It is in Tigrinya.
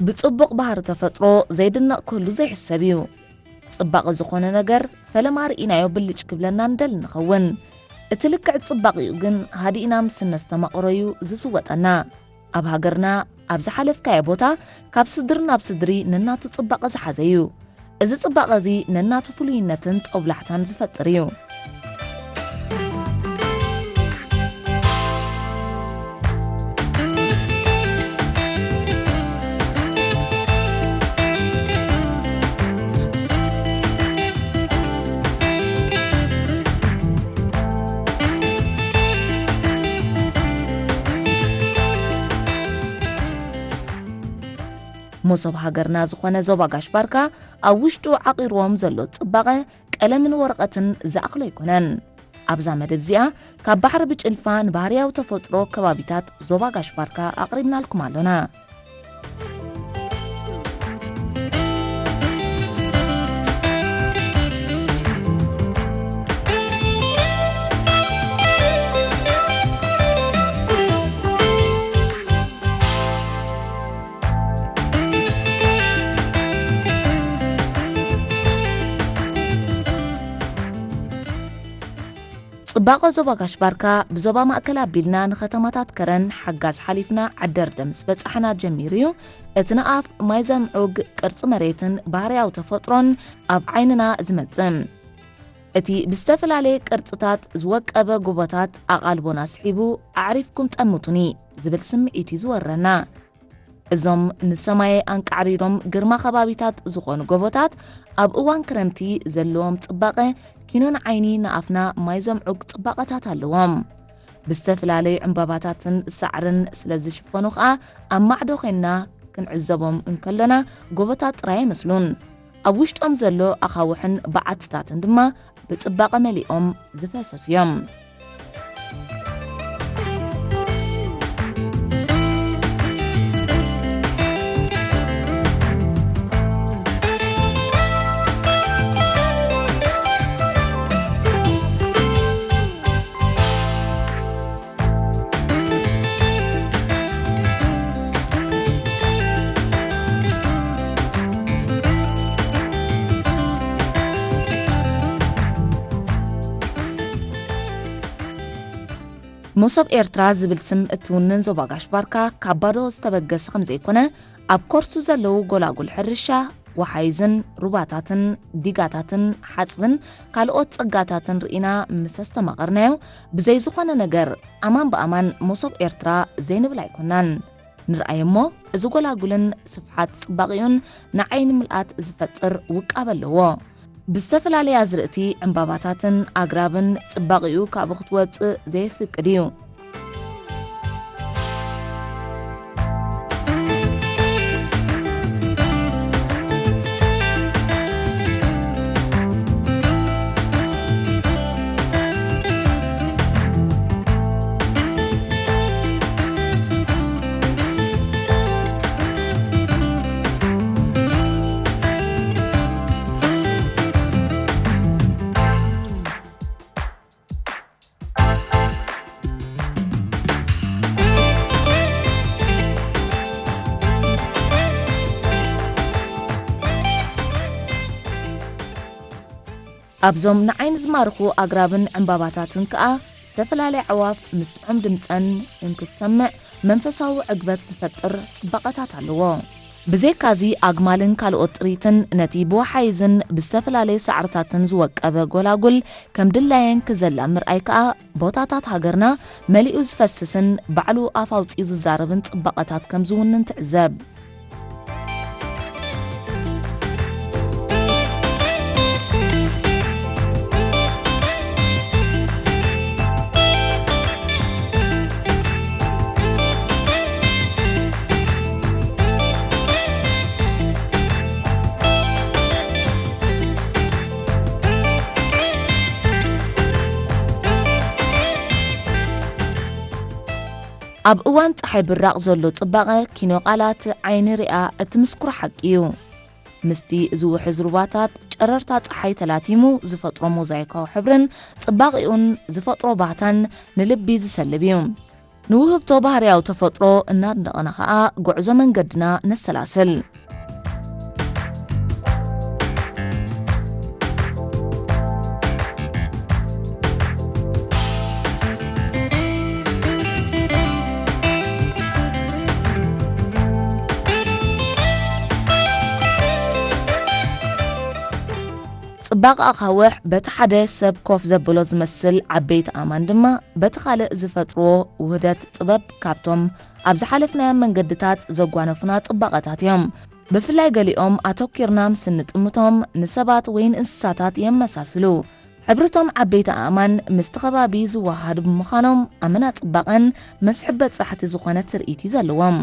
ብጽቡቕ ባህሪ ተፈጥሮ ዘይድነቕ ክህሉ ዘይሕሰብ እዩ። ጽባቐ ዝኾነ ነገር ፈለማ ርኢናዮ ብልጭ ክብለና ንደሊ ንኸውን። እቲ ልክዕ ጽባቐኡ ግን ሃዲእና ምስ እነስተማቕሮ'ዩ ዝስወጠና። ኣብ ሃገርና ኣብ ዝሓለፍካዮ ቦታ ካብ ስድሪ ናብ ስድሪ ነናቱ ጽባቐ ዝሓዘ'ዩ። እዚ ጽባቐ እዚ ነናቱ ፍሉይነትን ጦብላሕታን ዝፈጥር እዩ። መሶብ ሃገርና ዝኾነ ዞባ ጋሽ ባርካ ኣብ ውሽጡ ዓቒርዎም ዘሎ ጽባቐ ቀለምን ወረቐትን ዝኣኽሎ ኣይኮነን። ኣብዛ መደብ እዚኣ ካብ ባሕሪ ብጭልፋ ንባህርያዊ ተፈጥሮ ከባቢታት ዞባ ጋሽ ባርካ ኣቕሪብናልኩም ኣሎና። ጽባቐ ዞባ ጋሽ ባርካ ብዞባ ማእከል ኣቢልና ንኸተማታት ከረን ሓጋዝ ሓሊፍና ዓደርደ ምስ በጻሕና ጀሚሩ እዩ። እቲ ንኣፍ ማይ ዘምዑግ ቅርጺ መሬትን ባህርያዊ ተፈጥሮን ኣብ ዓይንና ዝመጽእ። እቲ ብዝተፈላለየ ቅርጽታት ዝወቀበ ጎቦታት ኣቓልቦና ስሒቡ ኣዕሪፍኩም ጠምቱኒ ዝብል ስምዒት እዩ ዝወረና። እዞም ንሰማይ ኣንቃዕሪሮም ግርማ ከባቢታት ዝኾኑ ጎቦታት ኣብ እዋን ክረምቲ ዘለዎም ጽባቐ ኪኖ ንዓይኒ ንኣፍና ማይ ዘምዑግ ጽባቐታት ኣለዎም። ብዝተፈላለዩ ዕምባባታትን ሳዕርን ስለ ዝሽፈኑ ኸኣ ኣብ ማዕዶ ዄንና ክንዕዘቦም እንከሎና ጎቦታት ጥራይ ኣይመስሉን። ኣብ ውሽጦም ዘሎ ኣኻውሕን በዓትታትን ድማ ብጽባቐ መሊኦም ዝፈሰሱ እዮም። መሶብ ኤርትራ ዝብል ስም እትውንን ዞባ ጋሽ ባርካ ካብ ባዶ ዝተበገሰ ከም ዘይኮነ፣ ኣብ ኮርሱ ዘለዉ ጎላጉል ሕርሻ፣ ወሓይዝን ሩባታትን ዲጋታትን ሓጽብን ካልኦት ጸጋታትን ርኢና ምስ ኣስተማቐርናዮ፣ ብዘይ ዝኾነ ነገር ኣማን ብኣማን መሶብ ኤርትራ ዘይንብል ኣይኮናን። ንርኣዮ እሞ፣ እዚ ጎላጉልን ስፍሓት ጽባቐኡን ንዓይኒ ምልኣት ዝፈጥር ውቃበ ኣለዎ። ብዝተፈላለየ ኣዝርእቲ፣ ዕምባባታትን ኣግራብን ጽባቐኡ ካብኡ ክትወጽእ ዘየፍቅድ እዩ። ኣብዞም ንዓይኒ ዝማርኹ ኣግራብን ዕምባባታትን ከኣ ዝተፈላለያ ኣዕዋፍ ምስ ጥዑም ድምጸን እንትትሰምዕ መንፈሳዊ ዕግበት ዝፈጥር ጽባቐታት ኣለዎ። ብዘይካዚ ኣግማልን ካልኦት ጥሪትን ነቲ ብወሓይዝን ብዝተፈላለዩ ሳዕርታትን ዝወቀበ ጎላጉል ከም ድላየን ክዘላ ምርኣይ ከኣ ቦታታት ሃገርና መሊኡ ዝፈስስን ባዕሉ ኣፍ ኣውጺኡ ዝዛረብን ጽባቐታት ከም ዝውንን ትዕዘብ። ኣብ እዋን ጸሓይ ብራቕ ዘሎ ጽባቐ ኪኖ ቃላት ዓይኒ ሪኣ እትምስክሮ ሓቂ እዩ። ምስቲ ዝውሕዝ ሩባታት ጨረርታ ጸሓይ ተላቲሙ ዝፈጥሮ ሞዛይካዊ ሕብርን ጽባቐኡን ዝፈጥሮ ባህታን ንልቢ ዝሰልብ እዩ። ንውህብቶ ባህርያዊ ተፈጥሮ እናድነቕና ኸኣ ጉዕዞ መንገድና ነሰላስል። ጽባቐ ኣኻውሕ በቲ ሓደ ሰብ ኮፍ ዘብሎ ዝመስል ዓበይቲ ኣእማን ድማ በቲ ካልእ ዝፈጥርዎ ውህደት ጥበብ ካብቶም ኣብ ዝሓለፍናዮም መንገድታት ዘጓነፉና ጽባቐታት እዮም። ብፍላይ ገሊኦም ኣተኲርና ምስ እንጥምቶም ንሰባት ወይ ንእንስሳታት የመሳስሉ። ሕብርቶም ዓበይቲ ኣእማን ምስቲ ከባቢ ዝወሃሃዱ ብምዃኖም ኣመና ጽባቐን መስሕብ በጻሕቲ ዝኾነ ትርኢት እዩ ዘለዎም።